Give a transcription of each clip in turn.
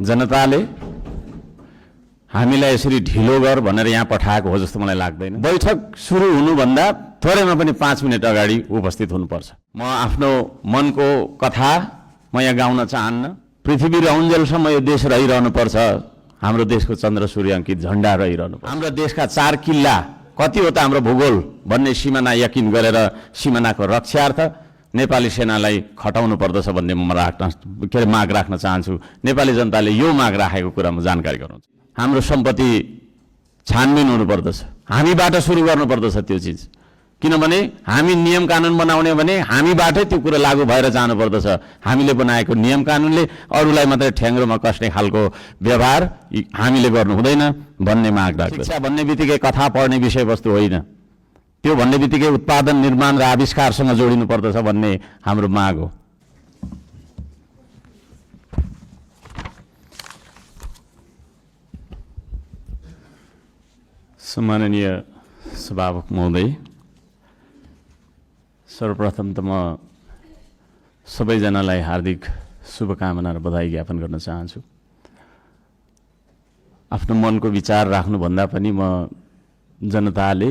जनताले हामीलाई यसरी ढिलो गर भनेर यहाँ पठाएको हो जस्तो मलाई लाग्दैन। बैठक सुरु हुनुभन्दा थोरैमा पनि 5 मिनेट अगाडि उपस्थित हुनुपर्छ। म आफ्नो मनको कथा म यहाँ गाउन चाहन्न। पृथ्वी रहउन्जेलसम्म यो देश रहिरहनुपर्छ। हाम्रो देशको चन्द्र सूर्य अंकित झण्डा रहिरहनुपर्छ। हाम्रो देशका 4 किल्ला कति हो त हाम्रो भूगोल भन्ने सिमाना यकिन गरेर सिमानाको रक्षार्थ नेपाली सेनालाई खटाउनु पर्दछ भन्ने म माग राख्न चाहन्छु। नेपाली जनताले यो माग राखेको कुरा म जानकारी गराउँछु। हाम्रो सम्पत्ति छानबिन हुनुपर्दछ। हामीबाट सुरु गर्नुपर्दछ त्यो चिज। किनभने हामी नियम कानुन बनाउने भने हामीबाटै त्यो कुरा लागू भएर जानुपर्दछ। हामीले बनाएको नियम कानुनले अरूलाई मात्रै ठ्याङ्ग्रोमा कस्ने खालको व्यवहार हामीले गर्नु हुँदैन भन्ने माग राख्दछु। शिक्षा भन्ने बित्तिकै कथा पढ्ने विषयवस्तु होइन। त्यो भन्ने बित्तिकै उत्पादन निर्माण र आविष्कारसँग जोडिनु पर्दछ भन्ने हाम्रो माग हो। सम्माननीय सभामुख महोदय, सर्वप्रथम त म सबैजनालाई हार्दिक शुभकामना र बधाई ज्ञापन गर्न चाहन्छु। आफ्नो मनको विचार राख्नुभन्दा पनि म जनताले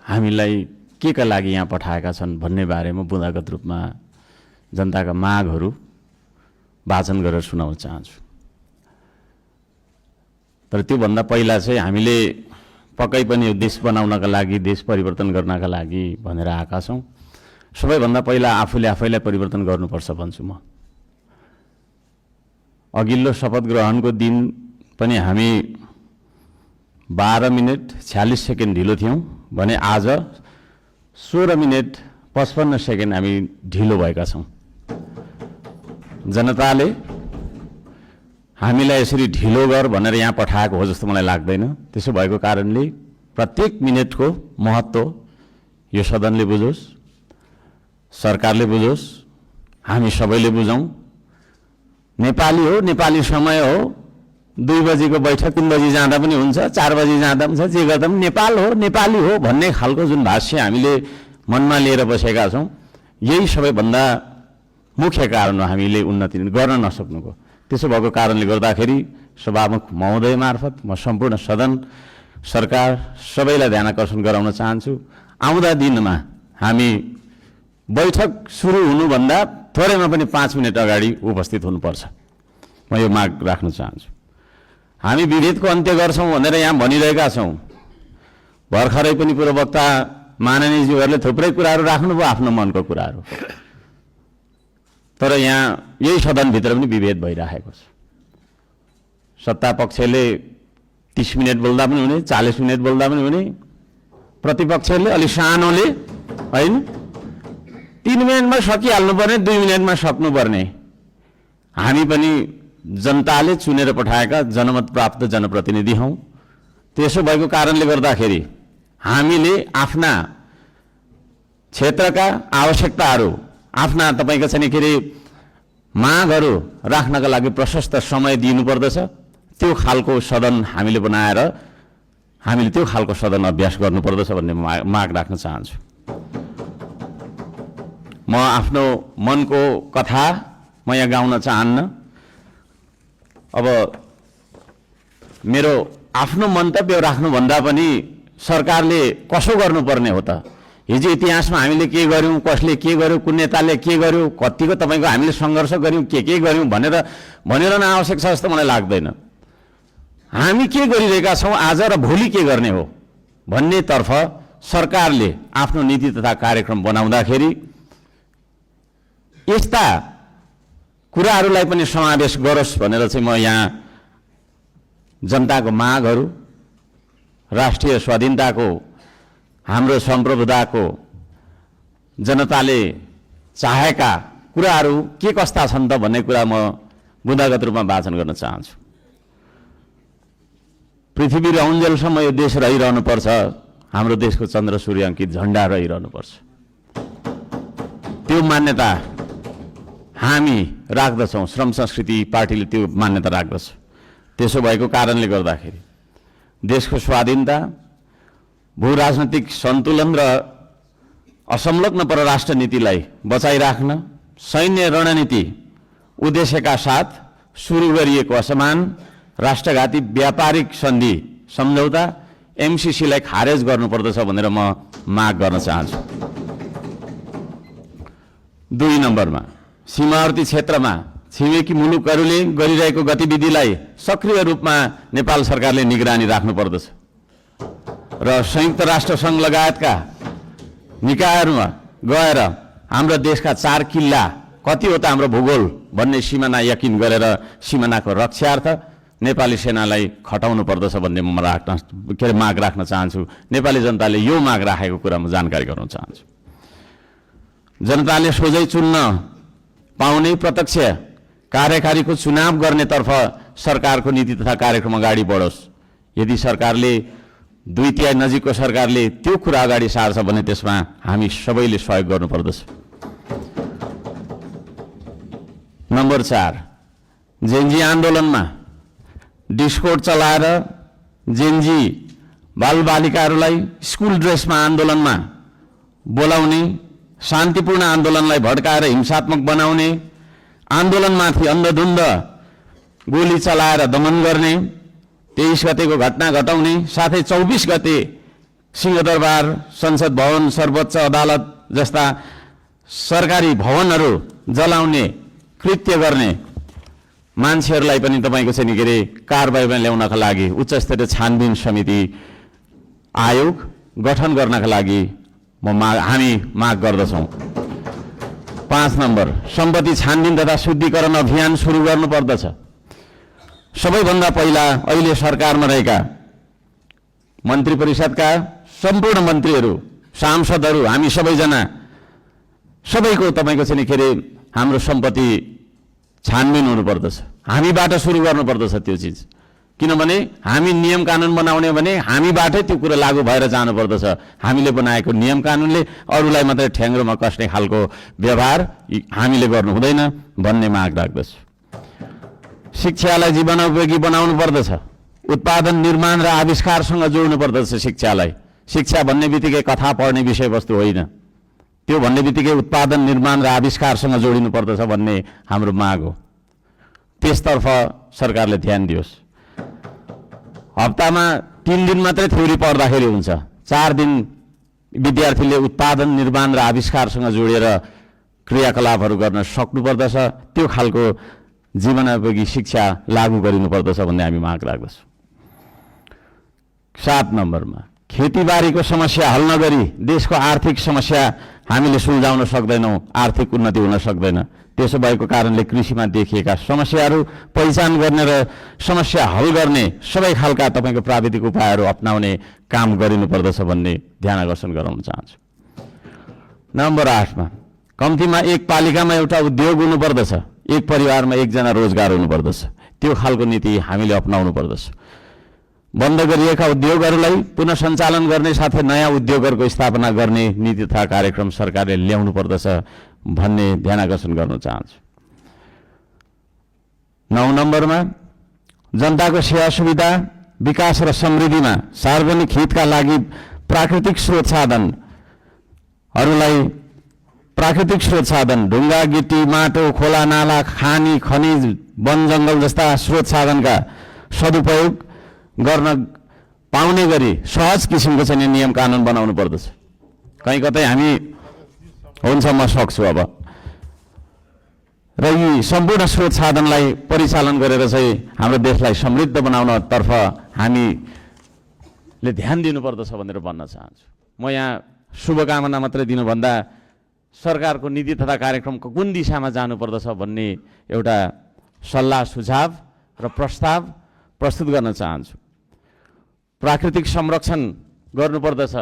हामीलाई के का लागि यहाँ पठाएका छन् भन्ने बारेमा बुँदागत रूपमा जनताका मागहरू वाचन गरेर सुनाउन चाहन्छु। तर त्योभन्दा पहिला चाहिँ हामीले पक्कै पनि यो देश बनाउनका लागि, देश परिवर्तन गर्नका लागि भनेर आएका छौँ। सबैभन्दा पहिला आफूले आफैलाई परिवर्तन गर्नुपर्छ भन्छु म। अघिल्लो शपथ ग्रहणको दिन पनि हामी 12 मिनेट 46 सेकेन्ड ढिलो थियौँ भने आज 16 मिनेट 55 सेकेन्ड हामी ढिलो भएका छौँ। जनताले हामीलाई यसरी ढिलो गर भनेर यहाँ पठाएको हो जस्तो मलाई लाग्दैन। त्यसो भएको कारणले प्रत्येक मिनेटको महत्त्व यो सदनले बुझोस्, सरकारले बुझोस्, हामी सबैले बुझौँ। नेपाली हो, नेपाली समय हो। 2 बजीको बैठक 3 बजी जाँदा पनि हुन्छ, 4 बजी जाँदा पनि हुन्छ, जे गर्दा पनि नेपाल हो, नेपाली हो भन्ने खालको जुन भाष्य हामीले मनमा लिएर बसेका छौँ, यही सबैभन्दा मुख्य कारण हो हामीले उन्नति गर्न नसक्नुको। त्यसो भएको कारणले गर्दाखेरि सभामुख महोदय मार्फत म सम्पूर्ण सदन, सरकार सबैलाई ध्यानाकर्षण गराउन चाहन्छु। आउँदा दिनमा हामी बैठक सुरु हुनुभन्दा थोरैमा पनि 5 मिनेट अगाडि उपस्थित हुनुपर्छ। म यो माग राख्न चाहन्छु। हामी विभेदको अन्त्य गर्छौँ भनेर यहाँ भनिरहेका छौँ। भर्खरै पनि पूर्ववक्ता माननीयज्यूहरूले थुप्रै कुराहरू राख्नुभयो, आफ्नो मनको कुराहरू। तर यहाँ यही सदनभित्र पनि विभेद भइरहेको छ। सत्ता पक्षले 30 मिनेट बोल्दा पनि हुने, 40 मिनेट बोल्दा पनि हुने, प्रतिपक्षले अलि सानोले होइन 3 मिनेटमा सकिहाल्नुपर्ने, 2 मिनेटमा सक्नुपर्ने। हामी पनि जनताले चुनेर पठाएका जनमत प्राप्त जनप्रतिनिधि हौँ। त्यसो भएको कारणले गर्दाखेरि हामीले आफ्ना क्षेत्रका आवश्यकताहरू, आफ्ना तपाईको चाहिँ के अरे मागहरू राख्नका लागि प्रशस्त समय दिनुपर्दछ। त्यो खालको सदन हामीले बनाएर हामीले त्यो खालको सदन अभ्यास गर्नुपर्दछ भन्ने माग राख्न चाहन्छु। म आफ्नो मनको कथा म यहाँ गाउन चाहन्न। अब मेरो आफ्नो मन्तव्य राख्नुभन्दा पनि सरकारले कसो गर्नुपर्ने हो त? हिजो इतिहासमा हामीले के गर्यौँ, कसले के गर्यो, कुन नेताले के गर्यो, कतिको तपाईँको हामीले सङ्घर्ष गर्यौँ, के गर्यौँ भनेर भनिरहन आवश्यक छ जस्तो मलाई लाग्दैन। हामी के गरिरहेका छौँ आज र भोलि के गर्ने हो भन्नेतर्फ सरकारले आफ्नो नीति तथा कार्यक्रम बनाउँदाखेरि यस्ता कुराहरूलाई पनि समावेश गरोस् भनेर चाहिँ म यहाँ जनताको मागहरू, राष्ट्रिय स्वाधीनताको, हाम्रो सम्प्रभुताको, जनताले चाहेका कुराहरू के कस्ता छन् त भन्ने कुरा म बुँदागत रूपमा वाचन गर्न चाहन्छु। पृथ्वी रहउन्जेलसम्म यो देश रहिरहनुपर्छ। हाम्रो देशको चन्द्र सूर्य अंकित झण्डा रहिरहनुपर्छ। त्यो मान्यता हामी राख्दछौँ। श्रम संस्कृति पार्टीले त्यो मान्यता राख्दछ। त्यसो भएको कारणले गर्दाखेरि देशको स्वाधीनता, भू राजनीतिक सन्तुलन र असंलग्न परराष्ट्र नीतिलाई बचाइराख्न सैन्य रणनीति उद्देश्यका साथ सुरु गरिएको असमान राष्ट्रघाती व्यापारिक सन्धि सम्झौता एमसीसीलाई खारेज गर्नुपर्दछ भनेर म माग गर्न चाहन्छु। 2 नम्बरमा सीमावर्ती क्षेत्रमा छिमेकी मुलुकहरूले गरिरहेको गतिविधिलाई सक्रिय रूपमा नेपाल सरकारले निगरानी राख्नुपर्दछ र संयुक्त राष्ट्र सङ्घ लगायतका निकायहरूमा गएर हाम्रो देशका 4 किल्ला कति हो त हाम्रो भूगोल भन्ने सिमाना यकिन गरेर सिमानाको रक्षार्थ नेपाली सेनालाई खटाउनु पर्दछ भन्ने म माग राख्न चाहन्छु। नेपाली जनताले यो माग राखेको कुरा म जानकारी गराउन चाहन्छु। जनताले सोझै चुन्न पाउने प्रत्यक्ष कार्यकारीको चुनाव गर्नेतर्फ सरकारको नीति तथा कार्यक्रम अगाडि बढोस्। यदि सरकारले 2/3 नजिकको सरकारले त्यो कुरा अगाडि सार्छ भने त्यसमा हामी सबैले सहयोग गर्नुपर्दछ। नम्बर 4 जेनजी आन्दोलनमा डिस्कोड चलाएर जेनजी बालबालिकाहरूलाई स्कुल ड्रेसमा आन्दोलनमा बोलाउने, शान्तिपूर्ण आन्दोलनलाई भड्काएर हिंसात्मक बनाउने, आन्दोलनमाथि अन्धधुन्ध गोली चलाएर दमन गर्ने, 23 गतेको घटना घटाउने, साथै 24 गते सिंहदरबार, संसद भवन, सर्वोच्च अदालत जस्ता सरकारी भवनहरू जलाउने कृत्य गर्ने मान्छेहरूलाई पनि तपाईको चाहिँ के अरे कारबाहीमा ल्याउनका लागि उच्च स्तरीय छानबिन समिति आयोग गठन गर्नका लागि हामी माग गर्दछौँ। 5 नम्बर सम्पत्ति छानबिन तथा शुद्धिकरण अभियान सुरु गर्नुपर्दछ। सबैभन्दा पहिला अहिले सरकारमा रहेका मन्त्री परिषदका सम्पूर्ण मन्त्रीहरू, सांसदहरू, हामी सबैजना सबैको तपाईको चाहिँ के अरे हाम्रो सम्पत्ति छानबिन हुनुपर्दछ। हामीबाट सुरु गर्नुपर्दछ त्यो चिज, किनभने हामी नियम कानुन बनाउने भने हामीबाटै त्यो कुरा लागू भएर जानुपर्दछ। हामीले बनाएको नियम कानुनले अरूलाई मात्रै ठ्याङ्ग्रोमा कस्ने खालको व्यवहार हामीले गर्नु हुँदैन भन्ने माग राख्दछु। शिक्षालाई जीवनोपयोगी बनाउनु पर्दछ। उत्पादन, निर्माण र आविष्कारसँग जोड्नु पर्दछ शिक्षालाई। शिक्षा भन्ने बित्तिकै कथा पढ्ने विषयवस्तु होइन, त्यो भन्ने बित्तिकै उत्पादन, निर्माण र आविष्कारसँग जोडिनु पर्दछ भन्ने हाम्रो माग हो। त्यसतर्फ सरकारले ध्यान दियोस्। हप्तामा 3 दिन मात्रै थ्योरी पढ्दाखेरि हुन्छ, 4 दिन विद्यार्थीले उत्पादन, निर्माण र आविष्कारसँग जोडेर क्रियाकलापहरू गर्न सक्नुपर्दछ। त्यो खालको जीवनोपयोगी शिक्षा लागू गरिनुपर्दछ भन्ने हामी माग राख्दछौँ। 7 नम्बरमा खेतीबारीको समस्या हल नगरी देशको आर्थिक समस्या हामीले सुल्झाउन सक्दैनौँ, आर्थिक उन्नति हुन सक्दैन। त्यसो भएको कारणले कृषिमा देखिएका समस्याहरू पहिचान गर्ने र समस्या हल गर्ने सबै खालका तपाईँको प्राविधिक उपायहरू अपनाउने काम गरिनुपर्दछ भन्ने ध्यान आकर्षण गराउन चाहन्छु। नम्बर 8 मा कम्तीमा एक पालिकामा एउटा उद्योग हुनुपर्दछ, एक परिवारमा एकजना रोजगार हुनुपर्दछ। त्यो खालको नीति हामीले अपनाउनु पर्दछ। बन्द गरिएका उद्योगहरूलाई पुनः सञ्चालन गर्ने साथै नयाँ उद्योगहरूको स्थापना गर्ने नीति तथा कार्यक्रम सरकारले ल्याउनु पर्दछ भन्ने ध्यान आकर्षण गर्न चाहन्छु। 9 नम्बरमा जनताको सेवा सुविधा, विकास र समृद्धिमा सार्वजनिक हितका लागि प्राकृतिक स्रोत साधन ढुङ्गा, गिटी, माटो, खोला, नाला, खानी, खनिज, वन जङ्गल जस्ता स्रोत साधनका सदुपयोग गर्न पाउने गरी सहज किसिमको चाहिँ नियम कानुन बनाउनु पर्दछ। कहीँ कतै हामी हुन्छ म सक्छु अब र यी सम्पूर्ण स्रोत साधनलाई परिचालन गरेर चाहिँ हाम्रो देशलाई समृद्ध बनाउनतर्फ हामीले ध्यान दिनुपर्दछ भनेर भन्न चाहन्छु। म यहाँ शुभकामना मात्रै दिनुभन्दा सरकारको नीति तथा कार्यक्रमको कुन दिशामा जानुपर्दछ भन्ने एउटा सल्लाह सुझाव र प्रस्ताव प्रस्तुत गर्न चाहन्छु। प्राकृतिक संरक्षण गर्नुपर्दछ,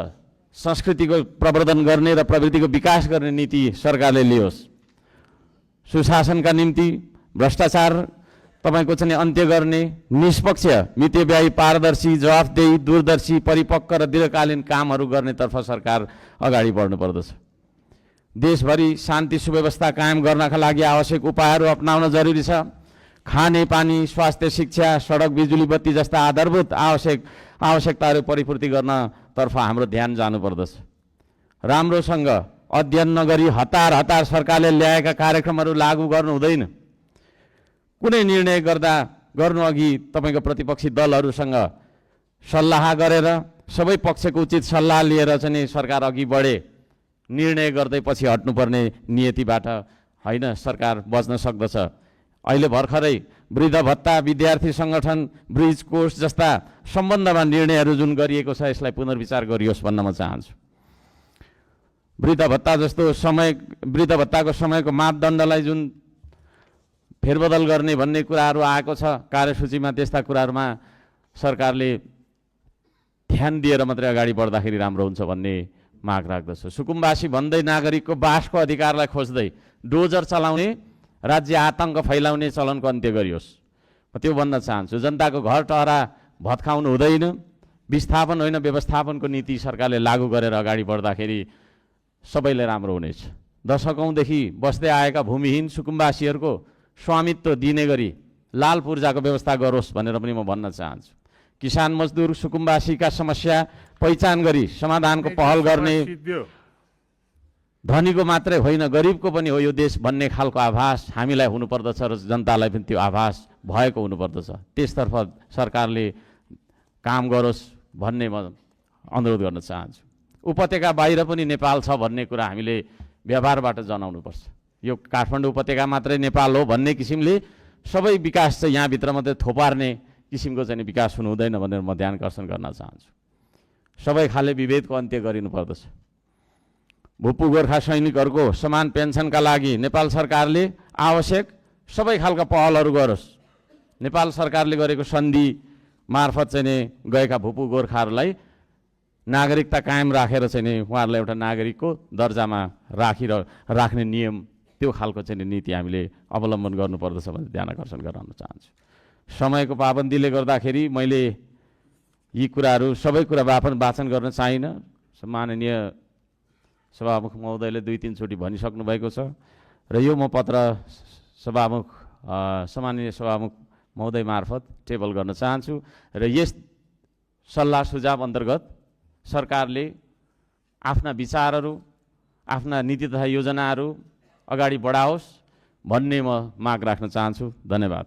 संस्कृतिको प्रवर्धन गर्ने र प्रवृत्तिको विकास गर्ने नीति सरकारले लियोस्। सुशासनका निम्ति भ्रष्टाचार तपाईको चाहिँ अन्त्य गर्ने, निष्पक्ष, मितव्ययी, पारदर्शी, जवाफदेही, दूरदर्शी, परिपक्व र दीर्घकालीन कामहरू गर्नेतर्फ सरकार अगाडि बढ्नुपर्दछ। देशभरि शान्ति सुव्यवस्था कायम गर्नका लागि आवश्यक उपायहरू अपनाउन जरुरी छ। खाने पानी, स्वास्थ्य, शिक्षा, सडक, बिजुली बत्ती जस्ता आधारभूत आवश्यकताहरू परिपूर्ति गर्नतर्फ हाम्रो ध्यान जानुपर्दछ। राम्रोसँग अध्ययन नगरी हतार सरकारले ल्याएका कार्यक्रमहरू लागू गर्नु हुँदैन। कुनै निर्णय गर्नु अघि तपाईँको प्रतिपक्षी दलहरूसँग सल्लाह गरेर सबै पक्षको उचित सल्लाह लिएर चाहिँ सरकार अघि बढे। निर्णय गर्दै पछि हट्नुपर्ने नियतिबाट होइन सरकार बच्न सक्दछ। अहिले भर्खरै वृद्ध भत्ता, विद्यार्थी सङ्गठन, ब्रिज कोर्स जस्ता सम्बन्धमा निर्णयहरू जुन गरिएको छ यसलाई पुनर्विचार गरियोस् भन्न म चाहन्छु। वृद्ध भत्ता जस्तो वृद्ध भत्ताको समयको मापदण्डलाई जुन फेरबदल गर्ने भन्ने कुराहरू आएको छ कार्यसूचीमा, त्यस्ता कुराहरूमा सरकारले ध्यान दिएर मात्रै अगाडि बढ्दाखेरि राम्रो हुन्छ भन्ने माग राख्दछु। सुकुम्बासी भन्दै नागरिकको बासको अधिकारलाई खोज्दै डोजर चलाउने, राज्य आतङ्क फैलाउने चलनको अन्त्य गरियोस्। म त्यो भन्न चाहन्छु। जनताको घर टहरा भत्काउनु हुँदैन। विस्थापन होइन व्यवस्थापनको नीति सरकारले लागू गरेर अगाडि बढ्दाखेरि सबैले राम्रो हुनेछ। दशकौँदेखि बस्दै आएका भूमिहीन सुकुम्बासीहरूको स्वामित्व दिने गरी लाल पूर्जाको व्यवस्था गरोस् भनेर पनि म भन्न चाहन्छु। किसान मजदुर सुकुम्बासीका समस्या पहिचान गरी समाधानको पहल गर्ने, धनीको मात्रै होइन गरिबको पनि हो यो देश भन्ने खालको आभास हामीलाई हुनुपर्दछ र जनतालाई पनि त्यो आभास भएको हुनुपर्दछ। त्यसतर्फ सरकारले काम गरोस् भन्ने म अनुरोध गर्न चाहन्छु। उपत्यका बाहिर पनि नेपाल छ भन्ने कुरा हामीले व्यवहारबाट जनाउनुपर्छ। यो काठमाडौँ उपत्यका मात्रै नेपाल हो भन्ने किसिमले सबै विकास चाहिँ यहाँभित्र मात्रै थोपार्ने किसिमको चाहिँ विकास हुनु हुँदैन भनेर म ध्यानकर्षण गर्न चाहन्छु। सबै खाले विभेदको अन्त्य गरिनुपर्दछ। भूपू गोर्खा सैनिकहरूको समान पेन्सनका लागि नेपाल सरकारले आवश्यक सबै खालका पहलहरू गरोस्। नेपाल सरकारले गरेको सन्धि मार्फत चाहिँ गएका भूपू गोर्खाहरूलाई नागरिकता कायम राखेर चाहिँ उहाँहरूलाई एउटा नागरिकको दर्जामा राख्ने नियम, त्यो खालको चाहिँ नीति हामीले अवलम्बन गर्नुपर्दछ भनेर ध्यान आकर्षण गराउन चाहन्छु। समयको पाबन्दीले गर्दाखेरि मैले यी कुराहरू सबै कुरा वाचन गर्न चाहिनँ। माननीय सभामुख महोदयले 2-3 चोटि भनिसक्नु भएको छ र यो म पत्र सम्माननीय सभामुख महोदय मार्फत टेबल गर्न चाहन्छु र यस सल्लाह सुझाव अन्तर्गत सरकारले आफ्ना विचारहरू, आफ्ना नीति तथा योजनाहरू अगाडि बढाओस् भन्ने म माग राख्न चाहन्छु। धन्यवाद।